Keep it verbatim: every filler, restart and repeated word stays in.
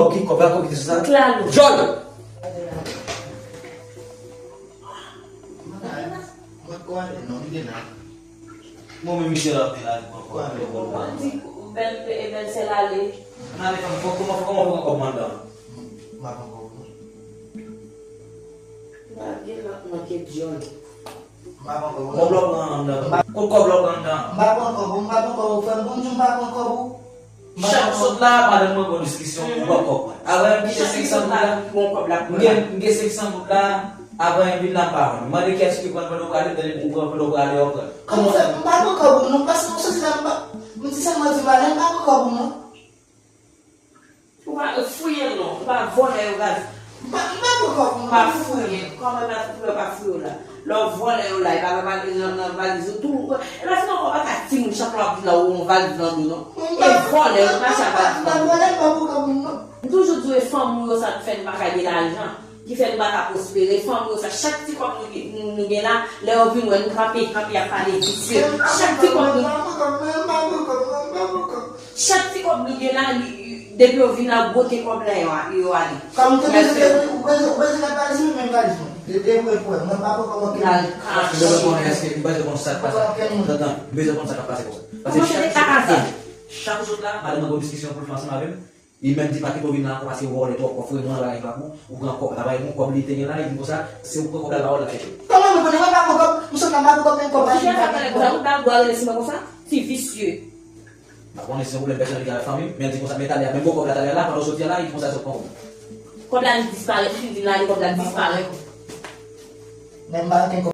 Ok, kòb la, kòb ki te sou sa. Klalo. Djòl! Mwen kwè non, li gen la. Mwen menm misye la te la li pran kòb. Mwen di bèl e bèl sèl ale. Nan ale fanm kòb kòman kòman pran kòb mandan. M ap pran kòb. M pa gen lòt manke djòl. M pa pran kòb. Kòb la w pran anndan. Kot kòb la w pran anndan. M pa pran kòb ou, m pa pran kòb ou, frè m. Bon, m di w m pa pran kòb ou. Chak sot la, madanm mwen gon diskisyon pou pran kòb mwen. Avan m kite senk san goud la, m gen, m gen senk san goud la, avan m vin la m pa konn. Mande kiyès ki pran l pandan w prale, m tande ou pran l pandan w prale, w pran. Kòman fè? M pa pran kòb ou non, paske m soti la, m pa, m di sa m di m ale, m pa pran kòb ou non. Ou pa fouye l non, ou pa vòlè yo gaz. M pa, m pa pran kòb ou non. Pa fouye, kòman la pou yo pa fouye w la? Lè w vòlè yo la, e pa nan valiz, nan, nan valiz yo tou. E pa sinon kòb pa ka timoun chak lè w ap vin la ou yon valiz nan do non. E vòlè yo mache ak valiz nan do. M toujou di w e fanmi w yo sa k fè n pa ka gen lajan, ki fè n pa ka pwospere. Fanmi w yo sa, chak ti kòb nou gen, nou, nou gen la, lè yo vin wè nou kanpe, kanpe ap pale visye. Chak ti kòb nou, chak ti kòb nou gen la, li, li, depi yo vin la, bwote kòb nan yo, yo ale. Kòm ou te bezwen, ou bezwen, ou bezwen nan valiz mwen, men valiz mwen. De, de vre pou mwen, mwen pa pran kòb ankenn moun. Ou bezwen konnen èske, ou bezwen konn sa k pase. Tantan, ou bezwen konn sa k ap pase pou mwen. Paske chak sot la, madanm mwen gon diskisyon pou l fè ansanm avè m. Li menm di pa kite w vin la ankò paske w vòlè twòp kòb, frè mwen, bagay pa bon. Ou pran kòb la, bagay bon, kòb li te gen la, li di konsa, se ou pran kòb la, la w la chèche. Kòman nou konnen mwen pa pran kòb, m sot la, m pa pran kòb, men kòb pa vin. Kòb la, ou pral rele sou mwen konsa, ti visye. M pa konnen si se yon pwoblèm pèsonèl li gen avèk fanmi m, men l di konsa, men talè a, menm bon kòb la talè a la, pandan w soti a la, li di konsa se w pran kòb la. Kòb la li disparèt, li fin di m la, li kòb la disparèt. Men m pa gen kòb.